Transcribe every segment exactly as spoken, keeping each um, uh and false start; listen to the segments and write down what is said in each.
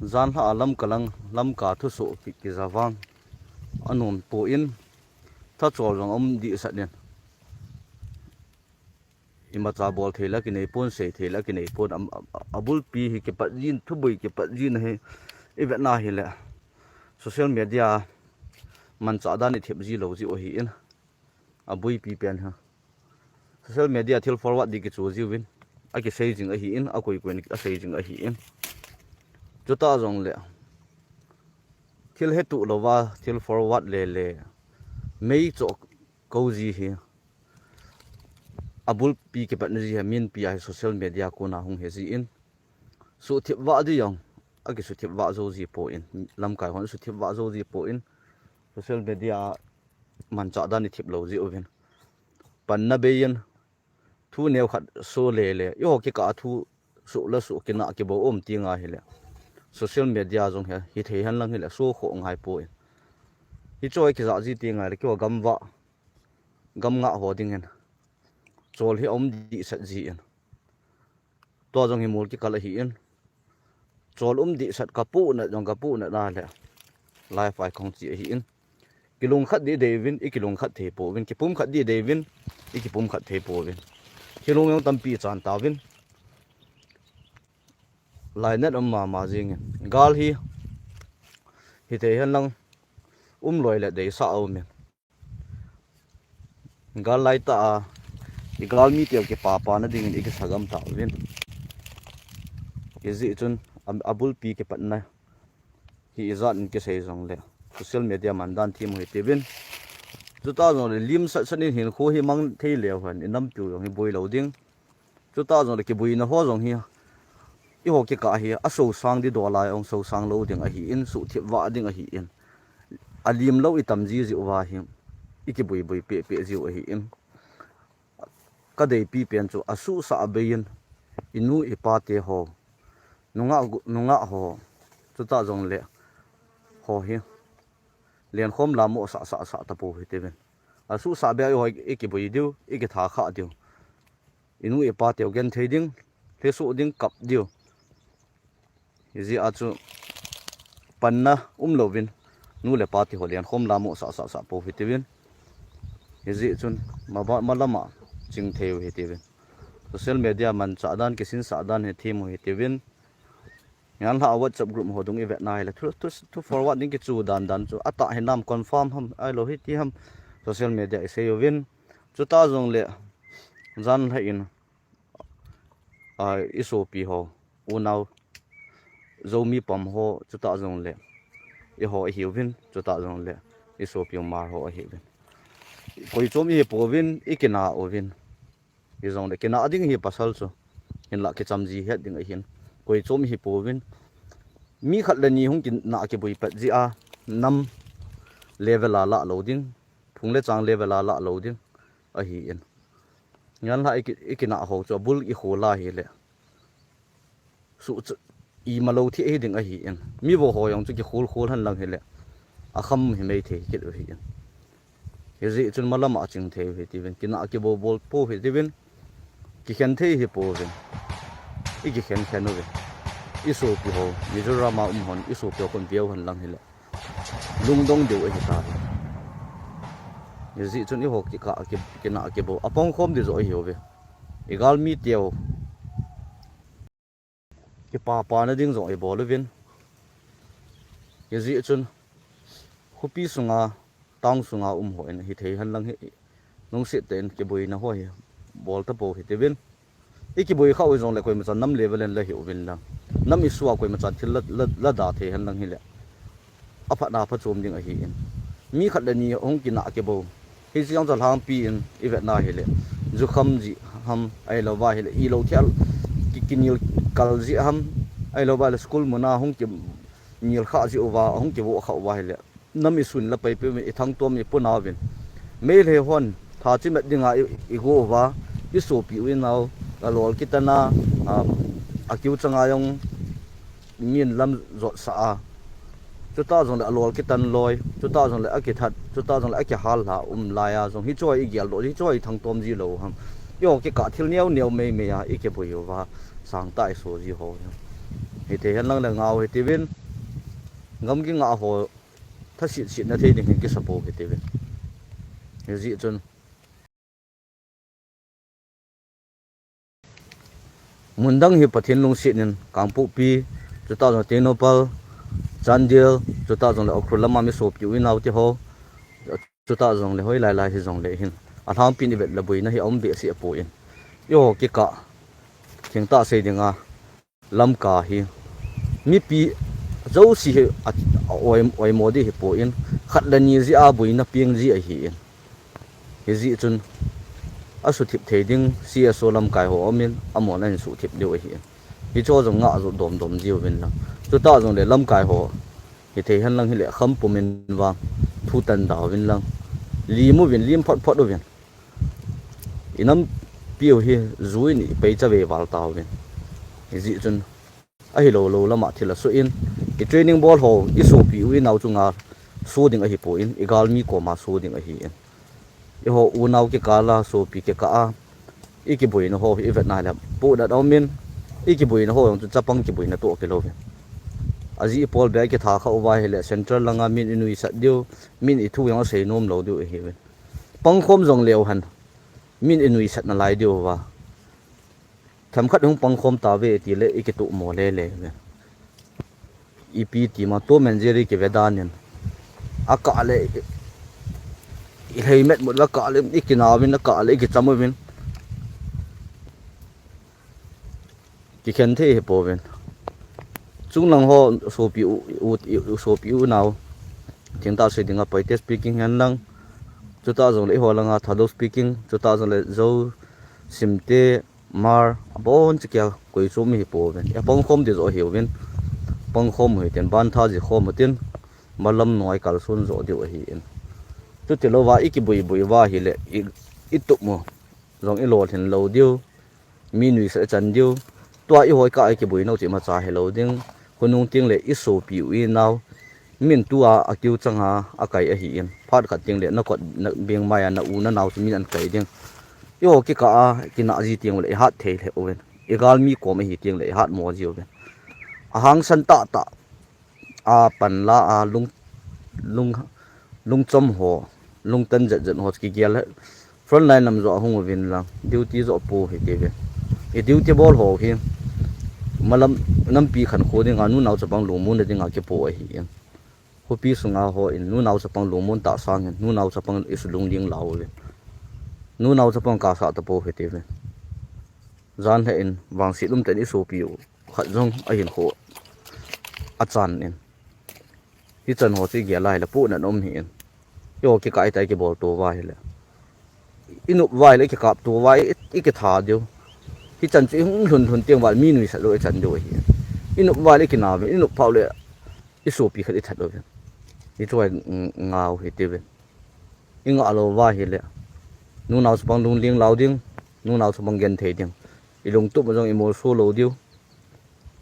Janlhah a Lamka lang, Lamka thusoh ki, kija vang anom poi, thachol jong aum dehset in, imacha bol thei le kinei pon, sei thei le kinei pon, am, a, a, abulpi hi kipat jin, thuboi kipat jin ahi. Ivet na hile social media manchah dan ithep ji lou jiu ahin, abuipi pen ha. Social media thil forward di kichu jiuvin, akisei jing ahin, akoi koin asei jing ahin. Chutah jongle thil hetuh louva thil forward le le mei choh kou ji hi, abulpi kipatna ji hi minpi a hi social media kona hung he jin, suhthip vah di jong akisuhthip vah jou ji poi, lamkai hon suhthip vah jou ji poi, social media manchah dan ithep lou jiuvin, panna bei in thu neo khat so le le, eiho kikah a thu soh le soh, kinah kibou um ti ngai hile social media jong hi, hithei henlang hile so khoh ngai poi. Hichu hi kijah ji ti ngai le keiho gamvah, gamngah ho dingin chol hi aum dehset jin, tua jong hi mol kikal ahin, chol um dehset kapohnat jong kapohnat na le live a kahung che ahin, kilungkhat deh deh uvin, ikilungkhat thei pouvin, kipumkhat deh deh uvin, ikipumkhat thei pouvin. Thilong jong tampi chan tauvin. Lainat um mama jingin. Gal hi, hithei henlang, um loi le deisah aumin. Gal laitah a igalmi teu kipapana dingin ikisagam tauvin. Hijeh chun a, abulpi kipatna hi ijat in kisei jongle social media mandan them u hitiuvin. Chutah jongle limsat sat in hinkho hi mang thei leu hen inampiu jong hi boi lou ding. Chutah jongle kiboina ho jong hi, eiho kikah hi asosang di dola jong sosang lou ding ahin, suhthip vah ding ahin, alim lou itam ji jiuva hi ikiboi boi peh peh jiu ahin. Kadeipi pen chu asuhsah bei in inu ipa te ho, nungah, nungah ho, chutah jongle ho hi lenkhom lamoh sah sah sah tapou hitiuvin. Asuhsah bei a eiho ikiboi diu, ikitha khah diu, inu ipa teu genthei ding, lhesoh ding, kap diu. Hijeh a chu panna um louvin, nu le pa teho lenkhom lamoh sah sah sah pou hitiuvin. Hijeh chun maba, malam a ching thei u hitiuvin. Social media manchah dan, kisinsah dan hi them u hitiuvin. Janlhah a WhatsApp group ho dung ivet na hile thu, thu, thu forward ding kichu dan dan chu atah hinam, confirm ham, ahilou hiti ham, social media isei uvin. Chutah jongle janlhah in, a, isopi ho, unau, Zomi pam ho, chutah jongle eiho ihiuvin, chutah jongle isopi Hmar ho ahiuvin. Koi chom ihi pouvin, ikinah uvin. Hijongle kinah ding hi pasal chu, hinlah kicham ji het ding ahin. Koi chom ihi pouvin. Mi khat le ni hung kinah kiboi pet jeh a nam level a lah lou ding, phung le chang level a lah lou ding ahin. Janlhah iki, ikinah ho chu abul ikhol a hile, suh chu ima lou thei hiding ahin. Mi vo ho jong chu kikhol khol henlang hile, akham hi mei thei kit u ahin. Hijeh chun malam a ching thei u hitiuvin, kinah kibou bol pou hitiuvin, kikhen thei hi pouvin, ikikhen khen uvin. Isopi ho, Mizoram a um hon, isopi ho khun veu henlang hile, lungdong diu ahitai. Hijeh chun eiho kikah ki, kinah kibou apang khom di joh ahiuve. Igalmi teu kipapana ding jong ibol uvin. Hijeh chun khopi sunga, town sunga um hon hithei henlang hi, lungset tah in kiboina ho hi bol tapou hitiuvin. Ikiboi khah u jongle koimachan nam level in la hiuvin lang, nam issue a koimachan thil la, la, lada thei henlang hile, aphatna phachom ding ahin. Mi khat le ni hung kinah kibou, hiche jong chu alhangpi in ivet na hile, jukham jeh ham, ahilouva hile ilou thei a ki, kinel kal jeh ham, ahilouva le school mun a hung kinel khah jeh uva, hung kivoh khah uva hile, nam issue in la paipe uvin, ithangtom iponauvin. Meitei hon tha chimet dinga i, igo uva, isopi u inao, alol kitan a, a, akiu changa jong min lam jotsah a, chutah jongle alol kitan loi, chutah jongle akithat, chutah jongle akihal lha um laiya jong hichu igeldoh ji, hichu ithangtom ji lou ham. Eiho kikah thil neo neo mei mei a ikiboi uva, sangtah iso ji ho jong Hithei henlang le ngau hitiuvin, gamgi ngah ho thasit sit na thei ding hin kisapou hitiuvin. Hijeh chun mundang hi Pathen lungset in Kangpokpi, chutah jong Tengnoupal, Chandel, chutah jongle Ukhrul lama mi sopi u inao teho, chutah jongle hoilai lai hijongle hin, alhangpin ivet le boina hi aum behseh poi. Eiho kikah, thengtah sei dinga, Lamka hi mipi jouse hi a, a oi, oimo ding hipon, khat le ni jeh a boina peng ji ahin. Hijeh chun asuhthip thei ding C S O lamkai ho aumin, amahon ahin suhthip diu ahin. Hicheho jong ngah jo domdom jiuvin lang. Chutah jongle lamkai ho hithei henlang hile kham pumin vang, thu tan dauvin lang. Lim uvin, lim phot phot uvin. Inampiu hi ju in ipei chavei val tauvin. Hijeh chun ahilou lou lama thil asoh in, i training bol ho isopi u inao chunga so ding ahipon, igalmi koma so ding ahin. Eiho unao kikah a, sopi kikah a, ikiboina ho hi ivet nale pohnat aumin, ikiboina ho jong chu chapang kiboina toh kilouvin. Ajeh ipol beh a ikitha khah uva hile central langa min inuisat diu, min ithu jong asei nom lou diu ahiuvin. Pangkhom jongleu hen, min inuisat nalai diuva, themkhat hung pangkhom tauve tile ikitohmo lele uve. Ipi tima Tom and Jerry kive danin, akah le ilhei metmut uve, akah le ikinauvin, akah le ikicham uvin. Kikhen thei hipouvin. Chunglang ho sopi u, u, u, sopi unao, thengtah sei dinga Paite speaking henlang, chutah jongle eiho langa Thadou speaking, chutah jongle Zo, Simte, Hmar, aboncha kia koi chom mi hipouvin. Apangkhom ding joh ahiuvin. Pangkhom u hitin, bantha ji khom utin, malam noi kalson joh diu ahin. Chutilouva ikiboi boi uva hile, i, itup u jong ilolhin lou diu, mi nuisat ichan diu. Tua eiho kikah a ikiboinau chu imacha hilou ding. Khonung tengle isopi u inao, min tua akiu changa akai ahin. Phat khat tengle nakot, nabeng maiya na u nanao chu min ahin kai ding. Eiho kikah a kinah ji tengle ihat thei lheh uvin. Igalmi kom ahi tengle ihatmo jiuvin. Ahangsan tahtah a panla a lung, lung, lungchom ho, lungtan jet jet ho kigel, frontline lam joh ahung uvin lang, duty joh pou hitiuve. I duty bol ho hi malam, nampi khankho dinga, nunao chapang lungmonna dinga kipo ahin. Khopi sunga hon nunao chapang lungmon tah sangin nunao chapang isu lungling lau uve. Nunao chapang kasah tapou hitiuve. Jan lheh in vangset umtah in isopi u khat jong ahinkho achan in. Hichan ho chu igel a hile pohnat um ahin. Eiho kikah a itabang kibol touva hile, inop uva hile ikikap touva, i, ikitha diu. Hichan chu ihung lhun lhun teng uva mi nuisat lou ichan diu ahin. Inop uva hile ikina uvin, inop phah ule isopi khat ithat uvin. Hichu hi, mm, ngau hitiuve. Ingah louva hile, nunao chapang lungling lau ding, nunao chapang genthei ding. Ilungtup u jong imolso lou diu.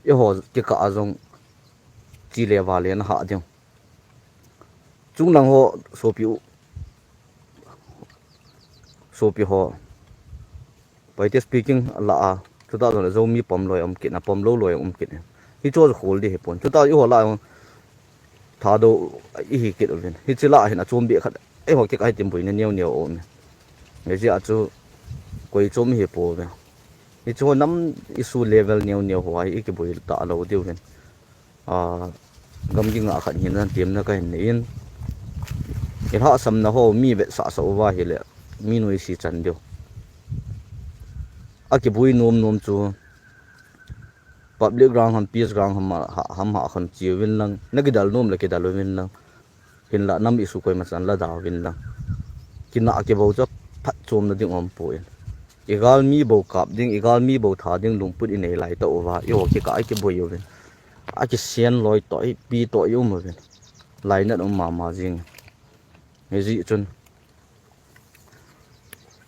Eiho kikah a jong chele vale nahah ding. Chunglang ho sopi u, sopi ho, Paite speaking lah a, chutah jongle Zomi pom loi um kit, apom lou loi um kit. Hichu khol ding hipon. Chutah eiho lah a Thadou ihi kit uvin. Hiche lah a hin achombeh khat, eiho kikah a hitin boina neo neo aume. Hijeh a chu koi chom hipouve. Hichu nam issue level neo neo ho a hi ikiboi talou diuvin. A, gamgi ngah khat hina temna kahin nei in. Ilhahsamna ho mi vetsah sah uva hile, mi nuisat chan diu. Akiboi nom nom chu public ground ham, peace ground ham, ha, ham ha khan cheuvin lang, nakidal nom le kidal uvin lang. Hinlah nam issue koima chan ladauvin lang. Kinah kibou chu phatchomna ding umpon. Igalmi bou kap ding, igalmi bou tha ding lungput inei lai tah uva, eiho kikah a ikiboi uvin. Akisen loi toh, ipi toh ium uvin. Lainat um mama jing. Hijeh chun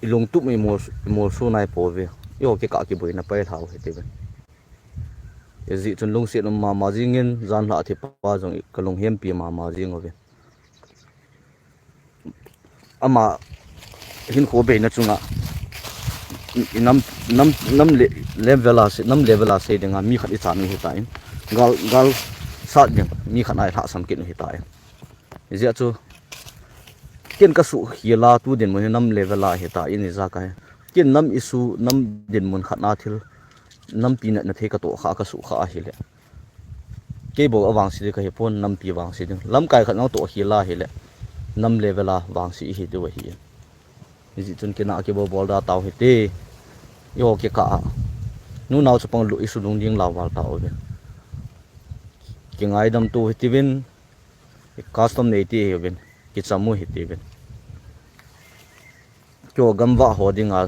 ilungtup u imol, imolso naipouve. Eiho kikah a kiboina pailhau hitiuve. Hijeh chun lungset um mama jingin, janhi athipa jong kalunghempi mama jing uve. Ama hinkho beina chunga i nam, nam, nam le, level a sei, nam level a sei dinga mi khat i chan u hitan. Gal, gal sat ding mi khat a i lhahsam kit u hitan. Hijeh chun ken ka suhkhel a tu dinmun hi nam level a hitan, ijeh a ka hi. Ken nam issue, nam dinmun khat a thil nampi natna thei ka tohkha, ka suhkhah ahile. Kei bou a vangse ding ka hi pon, nampi vangse ding. Lamkai khat nang tohkhel a hile, nam level a vangse i hi diu ahi. Hijeh chun ken a kibol bol da tau hite. Eiho kikah a, nunau chapang lu i su lungding lau val tau ve. Kingaidam tu hitiuvin, custom nei ti hiuvin, kicham u hitiuvin. Keiho gamvah ho dinga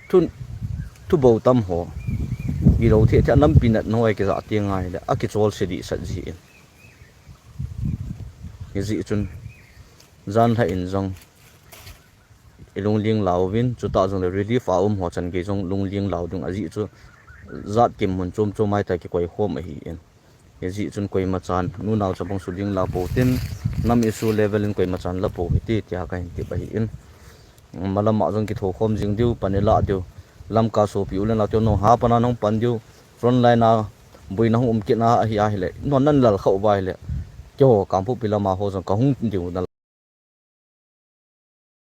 thu, thu bou tam ho, gilou thei thei a nampi natna ho a kija ti ngai le, a kichol se dihsat ji in. Hijeh chun, jan lha in jong, i lungling lau vin, chutah jongle relief a um ho chan gei jong lungling lau ding ajeh chu, jat kim mun chom chom a ita kikoi khom ahi in. Hijeh chun koima chan, nunau chapang su ding la pou tin, nam issue level in koima chan la pou hite, tia ka hin tip ahi in. Malam a jong kitho khom jing diu, pan i lah diu. Lamka sopi u le nau teu nong ha pan a nong pan diu. Front line a, boina hung um kit na ahi ahile. Non nan lal khah uva ahile. Keiho, Kangpokpi lam a ho jong ka hung diu na